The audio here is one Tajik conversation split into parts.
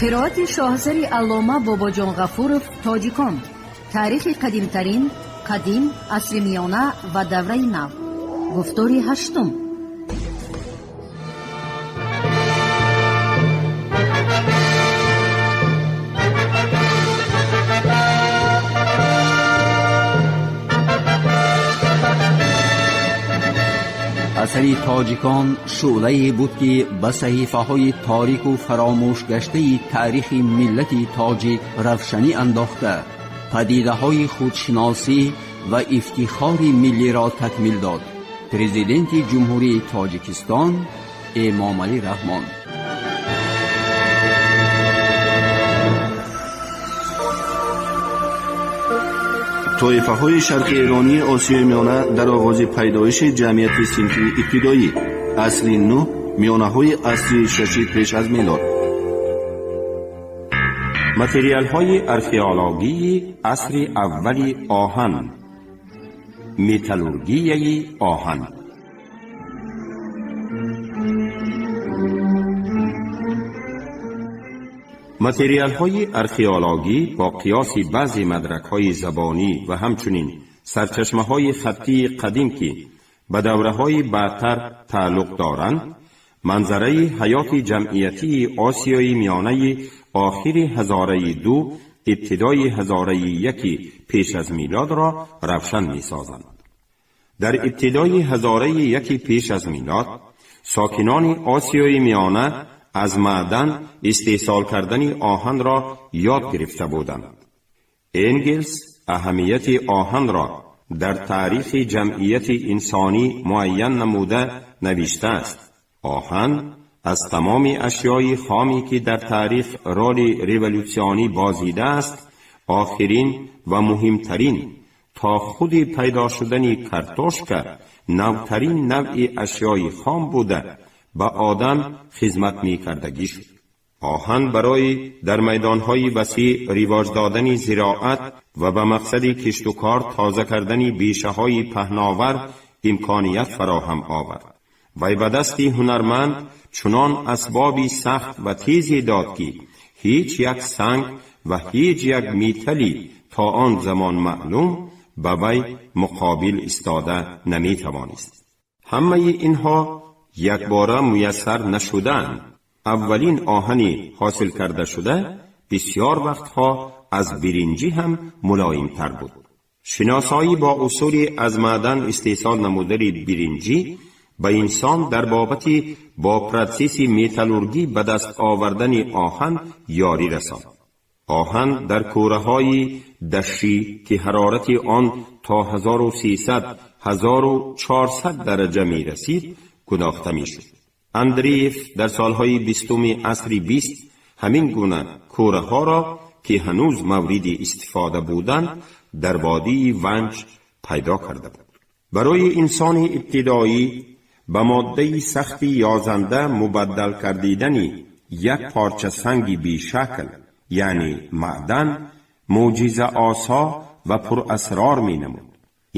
Қироати шоҳасари аллома Бобоҷон Ғафуров «Тоҷикон. Таърихи қадимтарин, қадим, асри миёна ва давраи нав». Гуфтори ҳаштум. Асари «Тоҷикон» шӯълае буд, ки ба саҳифаҳои торику фаромӯшгаштаи таърихи миллати тоҷик равшанӣ андохта, падидаҳои худшиносӣ ва ифтихори миллиро такмил дод. Президенти Ҷумҳурии Тоҷикистон Эмомалӣ Раҳмон. Тоифаҳои шарқи эронии Осиёи Миёна дар оғози пайдоиши ҷамъияти синфии ибтидоӣ, асри нӯҳ, миёнаҳои асри шаши пеш аз милод. Материалҳои археологии асри аввали оҳан, металлургияи оҳан. Материалҳои археологӣ бо қиёси баъзе мадракҳои забонӣ ва ҳамчунин сарчашмаҳои хаттии қадим, ки ба давраҳои баъдтар тааллуқ доранд, манзараи ҳаёти ҷамъиятии Осиёи Миёнаи охири ҳазораи ду, ибтидои ҳазораи яки пеш аз милодро равшан месозанд. Дар ибтидои ҳазораи яки пеш аз милод сокинони Осиёи Миёна аз маъдан истеҳсол кардани оҳанро ёд гирифта буданд. Энгелс аҳамияти оҳанро дар таърихи ҷамъияти инсонӣ муайян намуда навиштааст: оҳан аз тамоми ашёи хоме, ки дар таърих роли революсионӣ бозидааст, охирин ва муҳимтарин, то худи пайдо шудани картошка навтарин навъи ашёи хом буда, ба одам хизмат мекардагӣ шуд. Оҳан барои дар майдонҳои васеъ ривоҷ додани зироат ва ба мақсади киштукор тоза кардани бешаҳои паҳновар имконият фароҳам овард. Вай ба дасти ҳунарманд чунон асбоби сахт ва тезе дод, ки ҳеҷ як санг ва ҳеҷ як металли то он замон маълум ба вай муқобил истода наметавонист. Ҳамаи инҳо якбора муяссар нашудаанд. Аввалин оҳани ҳосил карда шуда бисёр вақтҳо аз биринҷӣ ҳам мулоимтар буд. Шиносоӣ бо усули аз маъдан истеҳсол намудани биринҷӣ ба инсон дар бобати бо протсесси металлургӣ ба даст овардани оҳан ёрӣ расонд. Оҳан дар кӯраҳои дашӣ, ки ҳарорати он то 1300 1400 дараҷа мерасид, гудохта мешуд. Андреев дар солҳои бистуми асри бист ҳамин гуна кӯраҳоро, ки ҳанӯз мавриди истифода буданд, дар водии Ванҷ пайдо карда буд. Барои инсони ибтидоӣ ба моддаи сахти ёзанда мубаддал кардидани як порча санги бешакл, яъне маъдан, мӯъҷизаосо ва пурасрор менамуд.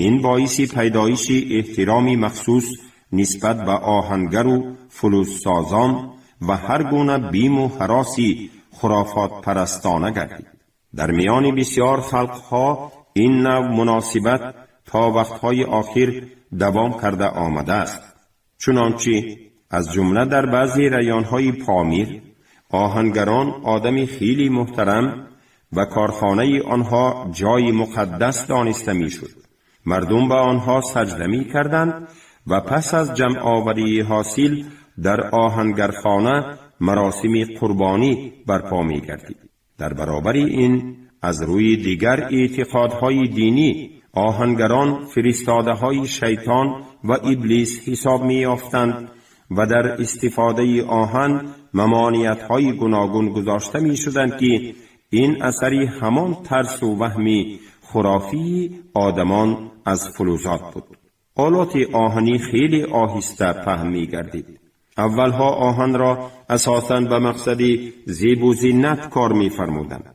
Ин боиси пайдоиши эҳтироми махсус нисбат ба оҳангару фулузсозон ва ҳар гуна биму ҳароси хурофотпарастона гардид. Дар миёни бисёр халқҳо ин нав муносибат то вақтҳои охир давом карда омадааст. Чунончи аз ҷумла дар баъзе районҳои Помир оҳангарон одами хеле муҳтарам ва корхонаи онҳо ҷои муқаддас дониста мешуд. Мардум ба онҳо саҷда мекарданд ва пас аз ҷамъоварии ҳосил дар оҳангархона маросими қурбонӣ барпо мегардид. Дар баробари ин, аз рӯи дигар эътиқодҳои динӣ, оҳангарон фиристодаҳои шайтон ва иблис ҳисоб меёфтанд ва дар истифодаи оҳан мамониятҳои гуногун гузошта мешуданд, ки ин асари ҳамон тарсу ваҳми хурофии одамон аз фулузот буд. Олоти оҳанӣ хеле оҳиста паҳн мегардид. Аввалҳо оҳанро асосан ба мақсади зебу зинат кор мефармуданд.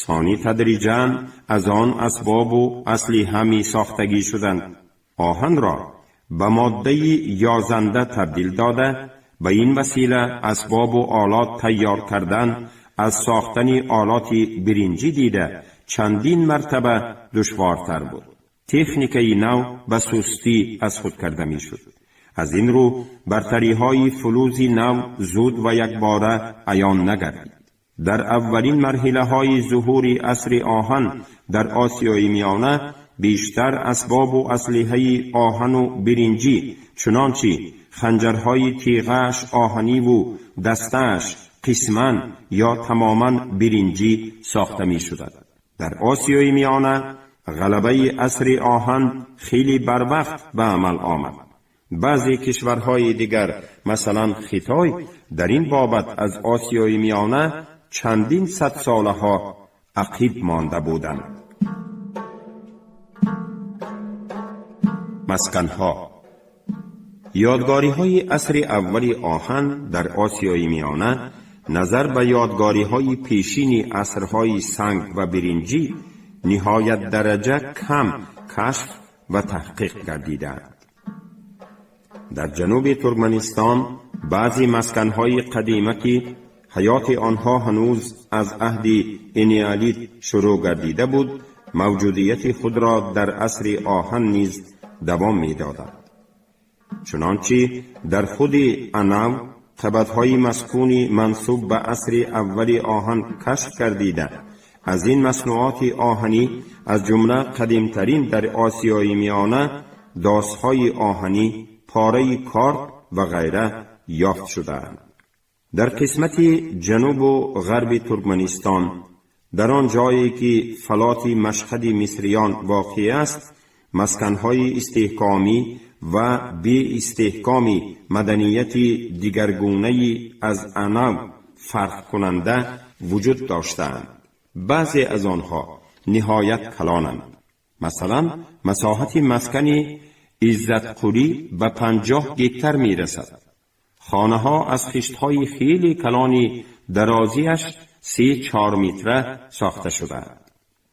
Сонӣ тадриҷан аз он асбобу аслиҳа месохтагӣ шуданд. Оҳанро ба моддаи ёзанда табдил дода, ба ин васила асбобу олот тайёр кардан از ساختن آلات برنجی دیده چندین مرتبه دشوارتر بود. تکنیک نو به سستی از خود کرده میشد. از این رو برتری های فلوز نو زود و یکباره عیان نگردید. در اولین مرحله های ظهور عصر آهن در آسیای میانه بیشتر اسباب و اسلحه آهن و برنجی، چنانچه خنجرهای تیغش آهنی و دستش قسما یا تماما برنجی ساخته می شدند. در آسیای میانه غلبه عصر آهن خیلی بر وقت به عمل آمد. بعضی کشورهای دیگر مثلا خیتای در این بابت از آسیای میانه چندین صد ساله ها عقیب مانده بودند. مسکنها. یادگاری های عصر اول آهن در آسیای میانه نظر به یادگاری های پیشین عصرهای سنگ و برنجی نهایت درجه کم کشف و تحقیق گردیدند. در جنوب ترکمنستان بعضی مسکنهای قدیمه که حیات آنها هنوز از عهد انیالیت شروع گردیده بود، موجودیت خود را در عصر آهن نیز دوام می‌دادند. چنانچه در خود انو قبطهای مسکونی منسوب به عصر اول آهن کشف گردیده. از این مصنوعات آهنی از جمله قدیمترین در آسیای میانه داسهای آهنی، پاره کارت و غیره یافت شده‌اند. در قسمت جنوب و غرب ترکمنستان، در آن جایی که فلات مشهد مصریان واقع است، مسکنهای استحکامی و بی استحکامی مدنیت دیگرگونه از انو فرق کننده وجود داشتند. بعضی از آنها نهایت کلانند. مثلا مساحت مسکن عزت قلی به 50 گکتر می رسد. خانه ها از خشت های خیلی کلانی درازیش 3-4 متره ساخته شدند.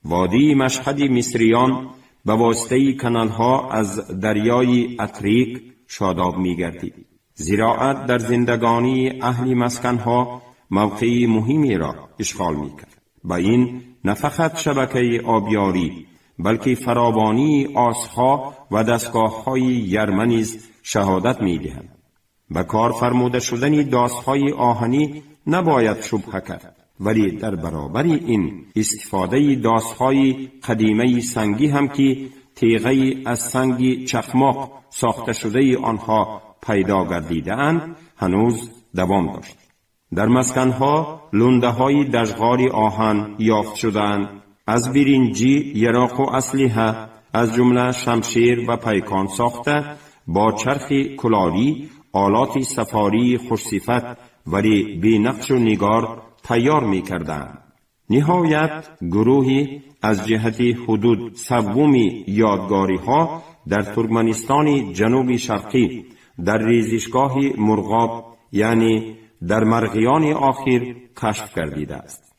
وادی مشهد مصریان به واسطه کانال ها از دریای اتریک شاداب می گردید. زراعت در زندگانی اهل مسکن ها موقع مهمی را اشغال می کرد. با این نه فقط شبکه آبیاری بلکه فراوانی آسها و دستگاه های یرمه نیز شهادت می دهند. به کار فرموده شدن داسهای آهنی نباید شبهه کرد، ولی در برابر این استفاده داسهای قدیمه سنگی هم که تیغه از سنگ چخماق ساخته شده آنها پیدا گردیده اند هنوز دوام داشت. در مسکنها لنده های دژغار آهن یافت شدند. از برنجی یراق و اسلحه از جمله شمشیر و پیکان ساخته با چرخ کلالی آلات سفاری خوشصفت ولی بی نقش و نگار تیار می کردند. نهایت گروهی از جهت حدود سوم یادگاری ها در ترکمنستان جنوب شرقی در ریزشگاه مرغاب، یعنی در مرغیان آخر کشف گردیده است.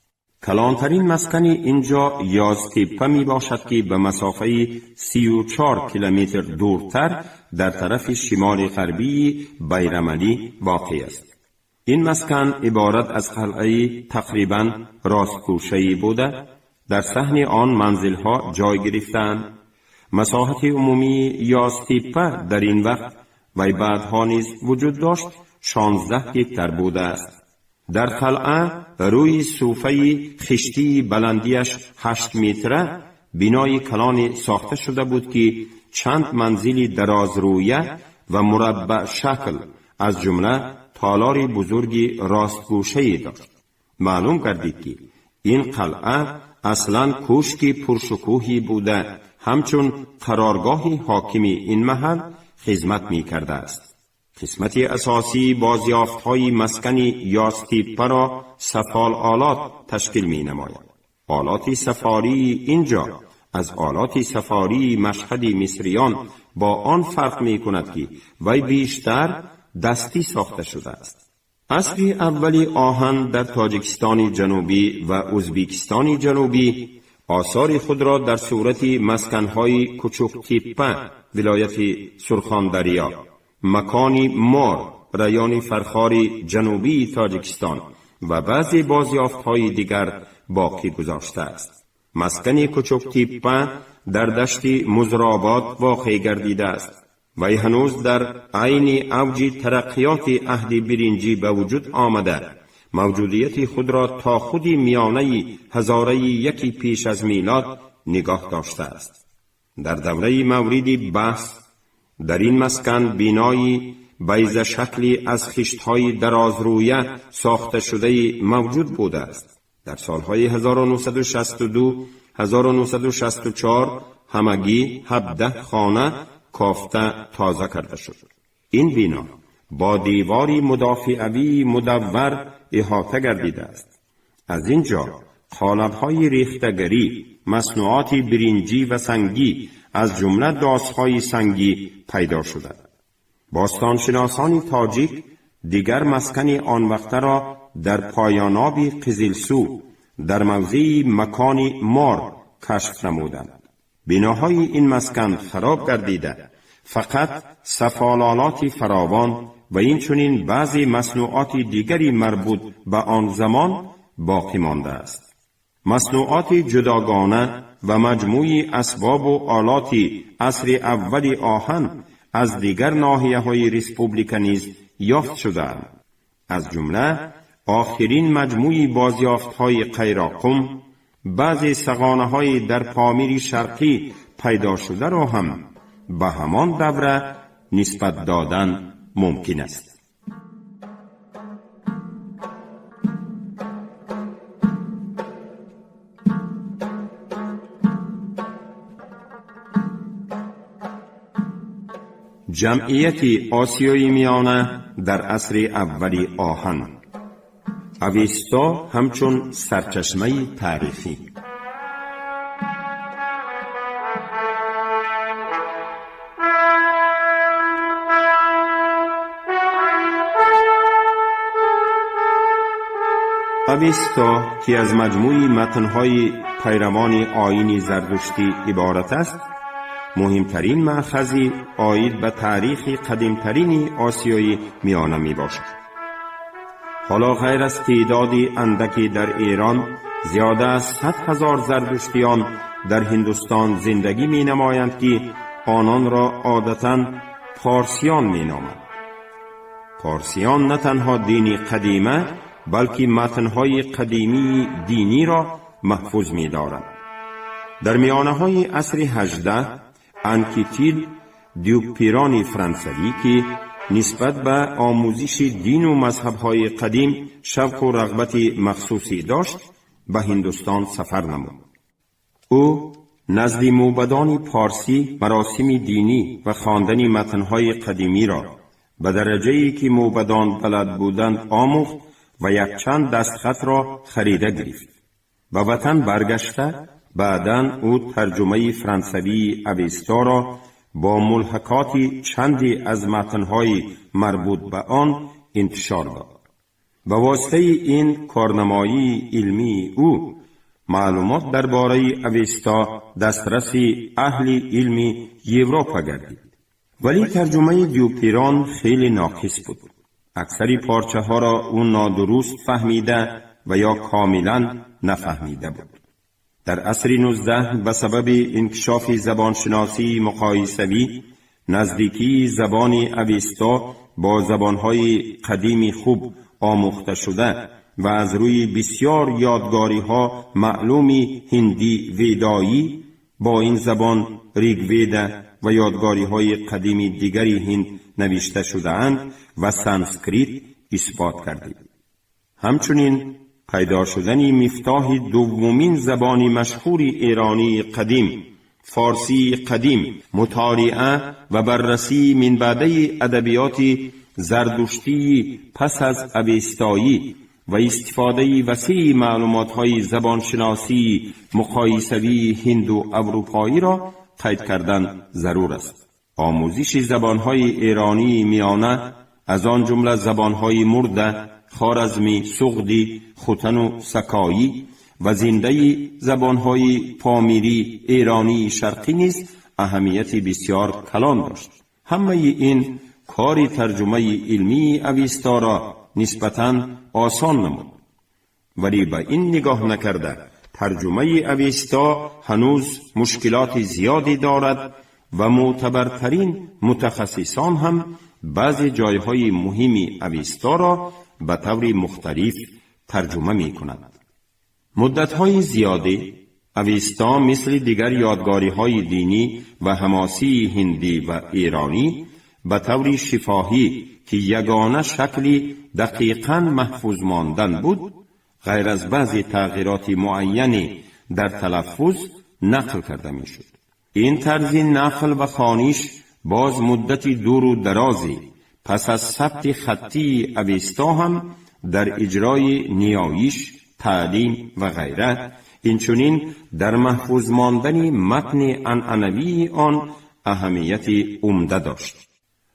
کلانترین مسکن اینجا یازتیپه می باشد که به مسافه 34 کیلومتر دورتر در طرف شمال غربی بیرملی واقع است. این مسکن عبارت از قلعه تقریبا راستگوشه‌ای بوده. در صحن آن منزلها جای گرفتند. مساحت عمومی یازتیپه در این وقت و بعدها نیز وجود داشت 16 هکتار بوده است. در قلعه روی صوفه خشتی بلندیش 8 متره بنای کلان ساخته شده بود که چند منزل درازرویه و مربع شکل از جمله تالار بزرگ راستگوشه‌ای داشت. معلوم گردید که این قلعه اصلا کوشک پرشکوهی بوده، همچون قرارگاه حاکم این محل خدمت می کرده است. قسمت اساسی بازیافت‌های مسکن یازتیپه را سفال آلات تشکیل می نماید. آلات سفاری اینجا از آلات سفاری مشهد مصریان با آن فرق می کند که وی بیشتر دستی ساخته شده است. عصر اول آهن در تاجیکستان جنوبی و ازبکستان جنوبی آثار خود را در صورت مسکنهای کوچک تیپه ولایت سرخاندریا، مکان مار ریان فرخار جنوبی تاجیکستان و بعضی بازیافت‌های دیگر باقی گذاشته است. مسکن کوچک تیپه در دشت مزراباد واقع گردیده است و هنوز در عین اوج ترقیات عهد برنجی به وجود آمده، موجودیت خود را تا خود میانه هزاره یکی پیش از میلاد نگاه داشته است. در دوره مورد بحث در این مسکن بینای بیضه شکلی از خشت‌های درازرویه ساخته شده موجود بوده است. در سالهای 1962 1964 همگی 17 خانه کافته تازه کرده شد. این بینا با دیواری مدافعوی مدور احاطه گردیده است. از اینجا قالب‌های ریختگری، مصنوعات برنجی و سنگی از جمله داس‌های سنگی پیدا شده. باستانشناسان تاجیک دیگر مسکن آن وقت را در پایاناب قزلسو در موضع مکان مار کشف نمودند. بناهای این مسکن خراب گردیده، فقط سفالالات فراوان و این چنین بعضی مصنوعات دیگری مربوط به آن زمان باقی مانده است. مصنوعات جداگانه و مجموعی اسباب و آلات عصر اول آهن از دیگر ناحیه های رسپوبلیکا نیز یافت شده‌اند. از جمله آخرین مجموعی بازیافت های قیراقم، بعضی سغانه های در پامیر شرقی پیدا شده را هم به همان دوره نسبت دادن ممکن است. جمعیت آسیای میانه در عصر اول آهن. اوستا همچون سرچشمه تاریخی. اوستا که از مجموع متن‌های پیروان آیین زردشتی عبارت است، مهمترین مأخذی عاید به تاریخ قدیمترین آسیای میانه می باشد. حالا غیر از تعداد اندکی در ایران، زیاده از 100,000 زردشتیان در هندوستان زندگی می نمایند که آنان را عادتاً پارسیان می نامند. پارسیان نه تنها دین قدیمه بلکه متن‌های قدیمی دینی را محفوظ می دارند. در میانه های عصر 18 انکیتیل دیوپیران فرانسوی که نسبت به آموزش دین و مذهب‌های قدیم شوق و رغبت مخصوصی داشت، به هندوستان سفر نمود. او نزد موبدان پارسی مراسم دینی و خواندن متن‌های قدیمی را به درجه‌ای که موبدان بلد بودند آموخت و یک چند دستخط را خریده گرفت. به وطن برگشته، بعداً او ترجمه فرانسوی اوستا را با ملحقات چندی از متن‌های مربوط به آن انتشار داد. به واسطه این کارنمایی علمی او، معلومات درباره اوستا دسترس اهل علم یوروپا گردید. ولی ترجمه دیوپیران خیلی ناقص بود. اکثری پارچه ها را او نادرست فهمیده و یا کاملا نفهمیده بود. در عصر 19 به سبب انکشاف زبانشناسی مقایسوی، نزدیکی زبان اوستا با زبانهای قدیم خوب آموخته شده و از روی بسیار یادگاری‌ها معلوم هندی ویدایی با این زبان ریگویدا و یادگاری‌های قدیم دیگری هند نوشته شده‌اند و سانسکریت اثبات کردید. همچنین پیدا شدن مفتاح دومین زبان مشهور ایرانی قدیم، فارسی قدیم، مطالعه و بررسی منبعده ادبیات زردشتی پس از اوستایی و استفاده وسیع معلومات‌های زبانشناسی مقایسوی هند و اروپایی را قید کردن ضرور است. آموزش زبان‌های ایرانی میانه از آن جمله زبان‌های مرده، خوارزمی، سغدی، ختن و سکایی و زنده زبان‌های پامیری ایرانی شرقی نیز اهمیت بسیار کلان داشت. همه این کار ترجمه علمی اوستا را نسبتاً آسان نمود. ولی به این نگاه نکرده ترجمه اوستا هنوز مشکلات زیادی دارد و معتبرترین متخصصان هم بعضی جایهای مهم اوستا را به طور مختلف ترجمه می کنند. مدتهای زیادی اوستا مثل دیگر یادگاری‌های دینی و حماسی هندی و ایرانی به طور شفاهی که یگانه شکلی دقیقاً محفوظ ماندن بود، غیر از بعضی تغییرات معینی در تلفظ نقل کرده میشد. این طرز نقل و خوانش باز مدتی دور و درازی پس از ثبت خطی اوستا هم در اجرای نیایش، تعلیم و غیره، اینچنین در محفوظ ماندن متن عنعنوی آن اهمیت عمده داشت.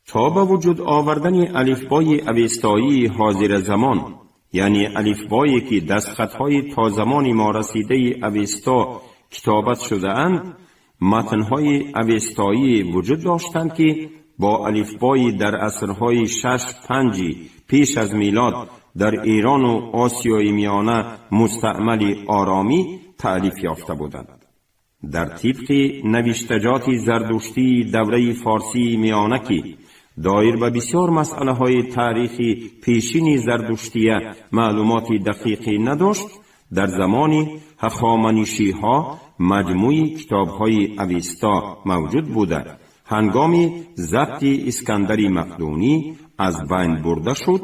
تا به وجود آوردن الفبای اوستایی حاضر زمان، یعنی الفبایی که دستخطهای تا زمان ما رسیده اوستا کتابت شده اند، متنهای اوستایی وجود داشتند که با الفبای در عصرهای 6-5 پیش از میلاد در ایران و آسیای میانه مستعمل آرامی تألیف یافته بودند. در طبق نوشتجات زردشتی دوره فارسی میانه که دایر به بسیار مسئله های تاریخی پیشین زردشتیه معلومات دقیقی نداشت، در زمان هخامنشی ها مجموع کتاب های اوستا موجود بوده، هنگام ضبط اسکندر مقدونی از بین برده شد.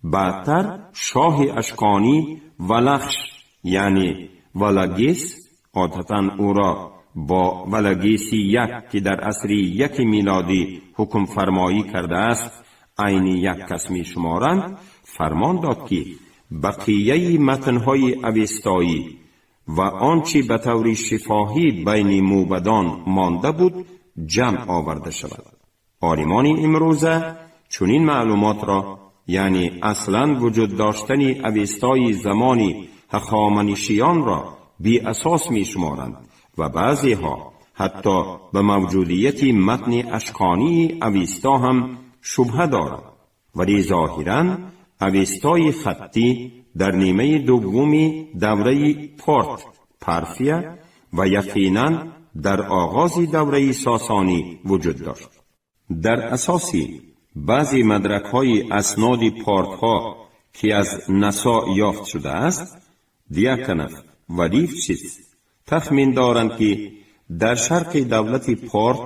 بعدتر شاه اشکانی ولخش یعنی ولگیس، عادتاً او را با ولگیسی یک که در عصر 1 میلادی حکم فرمایی کرده است عین یک کس می شمارند، فرمان داد که بقیه متنهای اوستایی و آنچه به طور شفاهی بین موبدان مانده بود جمع آورده شود. عالمان امروزه چنین معلومات را، یعنی اصلا وجود داشتن اوستای زمانی هخامنشیان را بی اساس می شمارند و بعضی ها حتی به موجودیت متن اشکانی اوستا هم شبهه دارند. ولی ظاهراً اوستای خطی در نیمه دوم دوره پارت پرفیه و یقینا در آغاز دوره ساسانی وجود داشت. در اساسی بعضی مدرک های اسناد پارت ها که از نسا یافت شده است، دیاکنف و لیفشیتس تخمین دارند که در شرق دولت پارت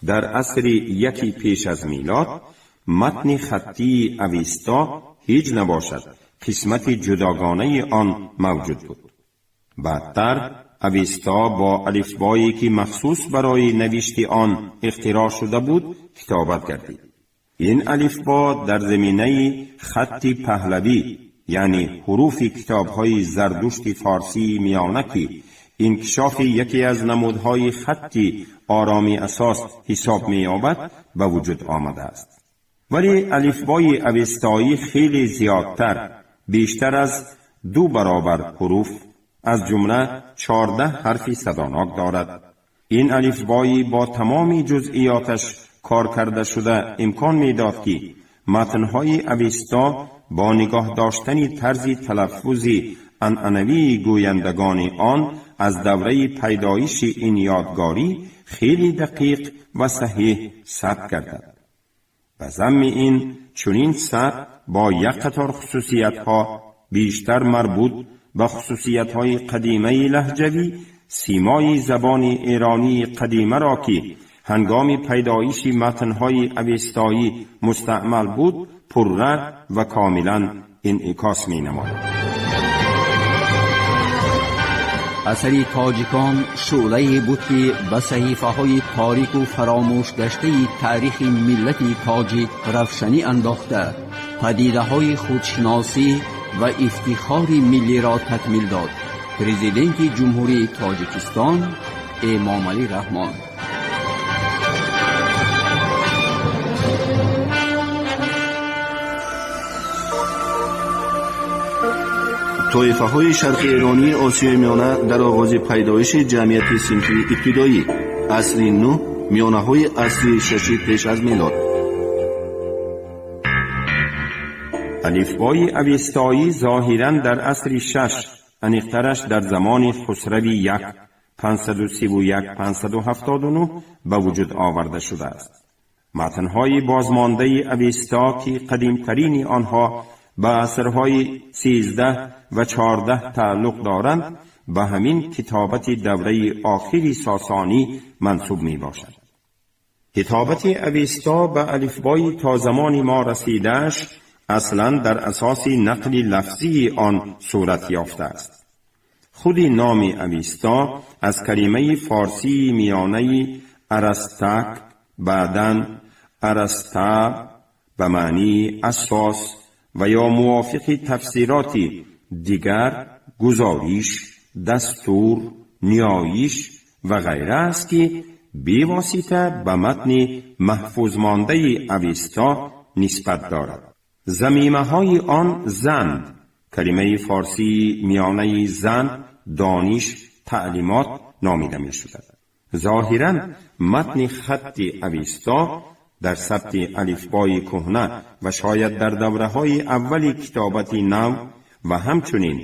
در عصر 1 پیش از میلاد متن خطی اوستا هیچ نباشد، قسمت جداگانه آن موجود بود. بعدتر اوستا با الفبایی که مخصوص برای نوشت آن اختراع شده بود کتابت گردید. این الفبا در زمینه خط پهلوی، یعنی حروف کتاب‌های زردشت فارسی میانه که انکشاف یکی از نمودهای خط آرامی اساس حساب می‌یابد، به وجود آمده است. ولی الفبای اوستایی خیلی زیادتر، بیشتر از 2 برابر حروف، از جمله 14 حرف صداناک دارد. این الفبای با تمام جزئیاتش کار کرده شده امکان می‌داد که متن‌های اوستا با نگاه داشتن طرز تلفظ عنعنوی گویندگان آن از دوره پیدایش این یادگاری خیلی دقیق و صحیح ثبت گردد. به ضم این چنین ثبت با یک قطار خصوصیت‌ها بیشتر مربوط به خصوصیت‌های قدیمه لهجوی سیمای زبان ایرانی قدیمه را که هنگام پیدایش متن‌های اوستایی مستعمل بود پررنگ و کاملا انعکاس می‌نماید. اثر تاجیکان شعله‌ای بود که به صحیفه‌های تاریک و فراموش گشته تاریخ ملت تاجیک روشنی انداخته، پدیده‌های خودشناسی و افتخار ملی را تکمیل داد. پرزیدنت جمهوری تاجیکستان امامعلی رحمان. Тоифаҳои шарқи эронии Осиёи Миёна дар оғози пайдоиши ҷамъияти синфии ибтидоӣ, асри 9, миёнаҳои асри 6 пеш аз милод. Алифбои авестоӣ зоҳиран дар асри шаш, аниқтараш дар замони Хусрави як, 531 579 ба вуҷуд оварда шудааст. Матнҳои бозмондаи Авесто, ки қадимтарини онҳо ба асрҳои 13 ва 14 тааллуқ доранд, ба ҳамин китобати давраи охири сосонӣ мансуб мебошад. Китобати Авесто ба алифбои то замони мо расидааш аслан дар асоси нақли лафзии он сурат ёфтааст. Худи номи Авесто аз калимаи форсии миёнаи арастак, баъдан арастаб, ба маънии асос ва ё мувофиқи тафсироти дигар гузориш, дастур, ниёиш ва ғайра аст, ки бевосита ба матни маҳфузмондаи Авесто нисбат дорад. Замимаҳои он Занд, калимаи форсии миёнаи занд, дониш, таълимот номида мешудад. Зоҳиран матни хатти Авесто дар сабти алифбои кӯҳна ва шояд дар давраҳои аввали китобати нав ва ҳамчунин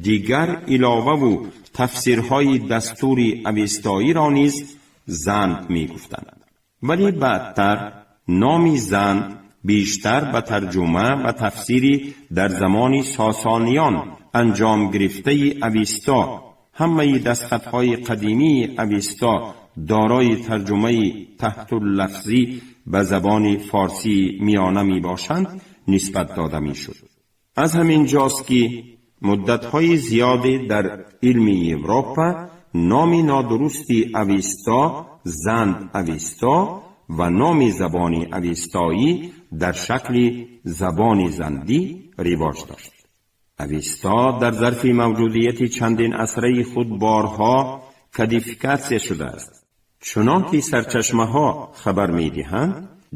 дигар иловаву тафсирҳои дастури авестоиро низ Занд мегуфтанд. Вале баъдтар номи Занд бештар ба тарҷума ва тафсири дар замони сосониён анҷом гирифтаи Авесто, ҳамаи дастхатҳои қадимии Авесто дорои тарҷумаи таҳтуллафзӣ ба забони форсии миёна мебошанд, нисбат дода мешуд. Аз ҳамин ҷост, ки муддатҳои зиёде дар илми Европа номи нодурусти Авесто Занд Авесто ва номи забони авестоӣ дар шакли забони зандӣ ривоҷ дошт. Авесто дар зарфи мавҷудияти чандин асраи худ борҳо кодификатсия шудааст. Чунон ки сарчашмаҳо хабар медиҳанд,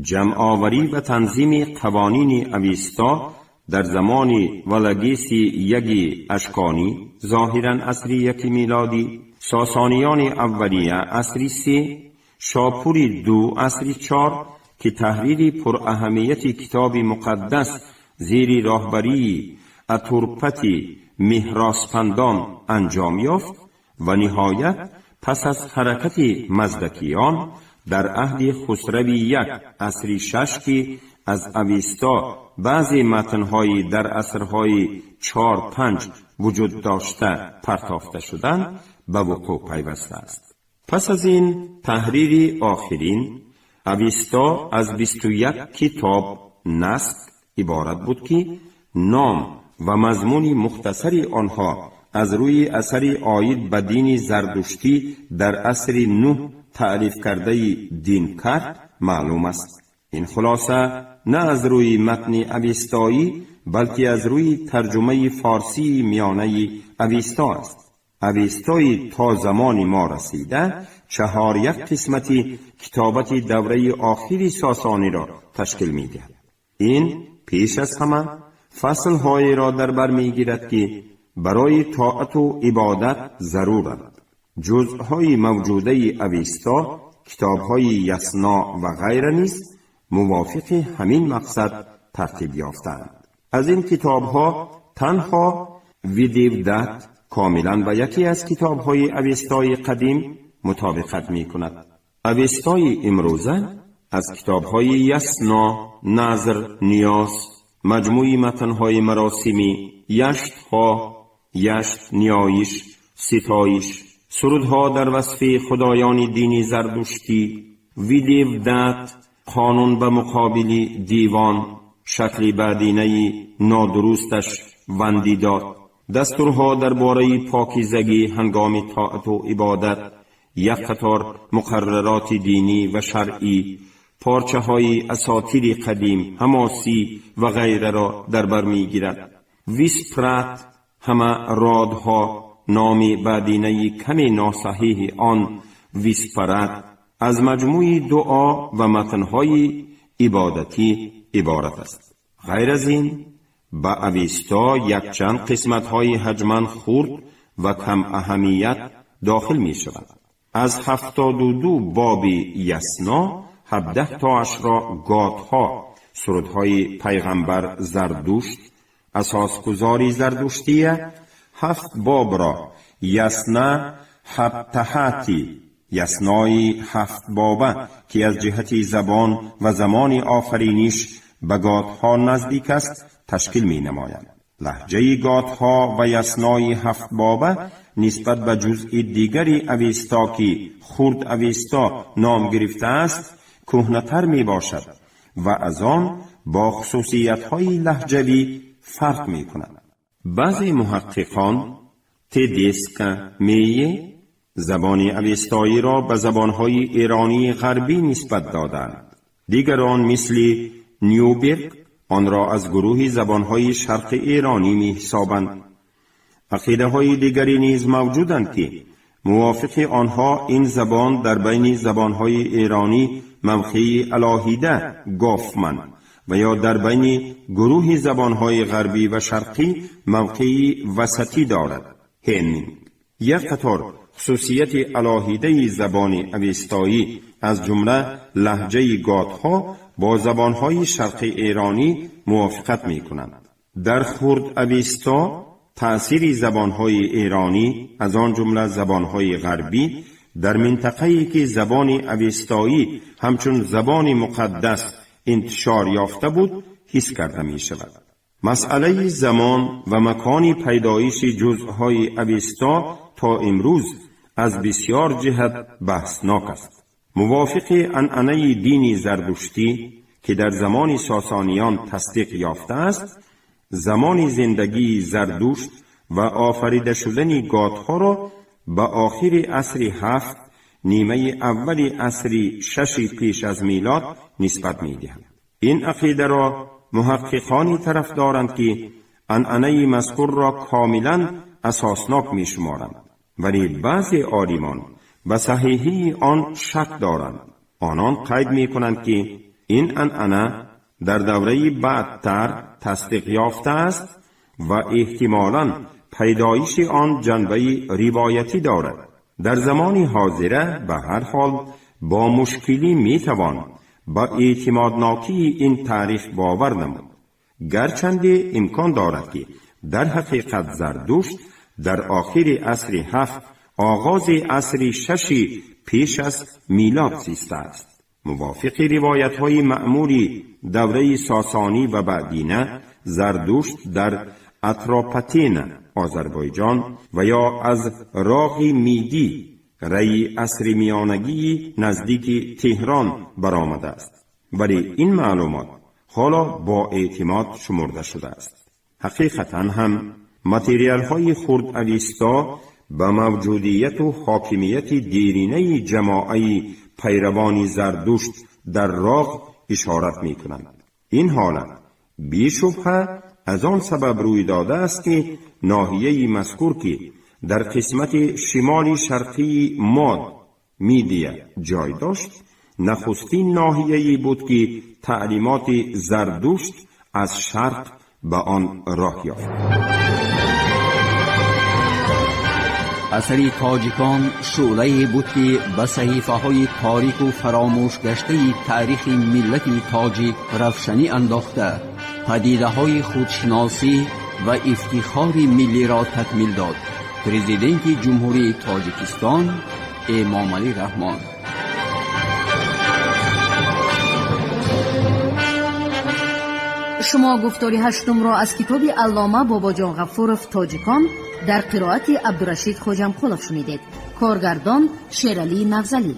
ҷамъоварӣ ва танзими қавонини Авесто дар замони Валагеси яги Ашконӣ, зоҳиран асри яки милодӣ, сосониёни аввалия асри се, Шопури ду асри чор, ки таҳрири пураҳамияти китоби муқаддас зери роҳбарии Атурпати Меҳроспандон анҷом ёфт ва ниҳоят пас аз ҳаракати маздакиён дар аҳди Хусрави як асри шаш, ки аз Авесто баъзе матнҳои дар асрҳои чор панҷ вуҷуд дошта партофта шуданд, ба вуқӯъ пайвастааст. Пас аз ин таҳрири охирин Авесто аз 21 китоб наск иборат буд, ки ном ва мазмуни мухтасари онҳо аз рӯи асари оид ба дини зардуштӣ дар асри нӯҳ таълиф кардаи Динкарт маълум аст. Ин хулоса на аз рӯи матни авестоӣ, балки аз рӯи тарҷумаи форсии миёнаи Авесто аст. Авестои то замони мо расида чаҳор як қисмати китобати давраи охири сосониро ташкил медиҳад. Ин пеш аз ҳама фаслҳоеро дар бар мегирад, ки барои тоату ибодат заруранд. Ҷузъҳои мавҷудаи Авесто, китобҳои Ясно ва ғайра низ мувофиқи ҳамин мақсад тартиб ёфтаанд. Аз ин китобҳо танҳо Видевдат комилан ба яке аз китобҳои авестои қадим мутобиқат мекунад. Авестои имрӯза аз китобҳои Ясно, назр, ниёз, маҷмӯи матнҳои маросимӣ, яштҳо, яшт, ниёиш, ситоиш, сурудҳо дар васфи худоёни дини зардуштӣ, Видевдат, қонун ба муқобили дивон, шакли баъдинаи нодурусташ Вандидод, дастурҳо дар бораи покизагӣ ҳангоми тоату ибодат, як қатор муқаррароти динӣ ва шаръӣ, порчаҳои асотири қадим, ҳамосӣ ва ғайраро дар бар мегирад. Виспрат, ҳама родҳо, номи баъдинаи каме носаҳиҳи он Виспарат, аз маҷмӯи дуо ва матнҳои ибодатӣ иборат аст. Ғайр аз ин ба Авесто якчанд қисматҳои ҳаҷман хурд ва камаҳамият дохил мешавад. Аз 72 боби Ясно 17 тоашро готҳо, Сурудҳои пайғамбар Зардушт, асосгузори зардуштия, ҳафт бобро Ясна Ҳаптаҳати, Яснои ҳафтбоба, ки аз ҷиҳати забон ва замони офариниш ба готҳо наздик аст, ташкил менамоянд. Лаҳҷаи готҳо ва Яснои ҳафтбоба нисбат ба ҷузъи дигари Авеста, ки Хурд Авеста ном гирифтааст, кӯҳнатар мебошад ва аз он бо хусусиятҳои лаҳҷавӣ фарқ мекунад. Баъзе муҳаққиқон Тедеска Мее забони авестоиро ба забонҳои эронии ғарбӣ нисбат доданд. Дигарон мисли Нюберг онро аз гурӯҳи забонҳои шарқи эронӣ меҳисобанд. Ақидаҳои дигаре низ мавҷуданд, ки мувофиқи онҳо ин забон дар байни забонҳои эронӣ мавқеи алоҳида Гофман ва ё дар байни гурӯҳи забонҳои ғарбӣ ва шарқӣ мавқеи васатӣ дорад. Ҳеннинг. Як қатор хусусияти алоҳидаи забони авестоӣ, аз ҷумла лаҳҷаи готҳо, бо забонҳои шарқи эронӣ мувофиқат мекунанд. Дар Хурд Авесто таъсири забонҳои эронӣ, аз он ҷумла забонҳои ғарбӣ, дар минтақае ки забони авестоӣ ҳамчун забони муқаддас интишор ёфта буд, ҳис карда мешавад. Масъалаи замон ва макони пайдоиши ҷузъҳои Авесто то имрӯз аз бисьёр ҷиҳат баҳснок аст. Мувофиқи анъанаи дини зардуштӣ, ки дар замони Сосониён тасдиқ ёфтааст, замони зиндагии Зардушт ва офарида шудани готҳоро ба охири асри ҳафт, нимаи аввали асри шаши пеш аз милод нисбат медиҳанд. Ин ақидаро муҳаққиқоне тараф доранд, ки анъанаи мазкурро комилан асоснок мешуморанд, вале баъзе олимон ба саҳиҳии он шак доранд. Онон қайд мекунанд, ки ин анъана дар давраи баъдтар тасдиқ ёфтааст ва эҳтимолан пайдоиши он ҷанбаи ривоятӣ дорад. Дар замони ҳозира ба ҳар ҳол бо мушкилӣ метавон ба эътимоднокии ин таърих бовар намуд, гарчанде имкон дорад, ки дар ҳақиқат Зардушт дар охири асри ҳафт, оғози асри шаши пеш аз милод зистааст. Мувофиқи ривоятҳои маъмули давраи Сосонӣ ва баъдина, Зардушт дар Атропатена, Озарбойҷон, ва ё аз Роғи Мидӣ, раи асри миёнагии наздики Теҳрон баромадааст, вале ин маълумот ҳоло бо эътимод шумурда шудааст. Ҳақиқатан ҳам материалҳои Хурд Авесто ба мавҷудияту ҳокимияти деринаи ҷамоаи пайравони Зардушт дар Роғ ишорат мекунанд. Ин ҳолат бешубҳа аз он сабаб рӯй додааст, ки ноҳияи мазкур, ки дар қисмати шимоли шарқии Мод, Мидия, ҷой дошт, нахустин ноҳияе буд, ки таълимоти Зардушт аз шарқ ба он роҳ ёфт. Асари тоҷикон шӯълае буд, ки ба саҳифаҳои торику фаромӯшгаштаи таърихи миллати тоҷик равшанӣ андохта, падидаҳои худшиносӣ ва ифтихори миллиро такмил дод. Президенти Ҷумҳурии Тоҷикистон Эмомалӣ Раҳмон. Шумо гуфтори ҳаштумро аз китоби аллома Бобоҷон Ғафуров «Тоҷикон» дар қироати Абдурашид Хоҷамқулов шунидед. Коргардон Шералӣ Навзалӣ.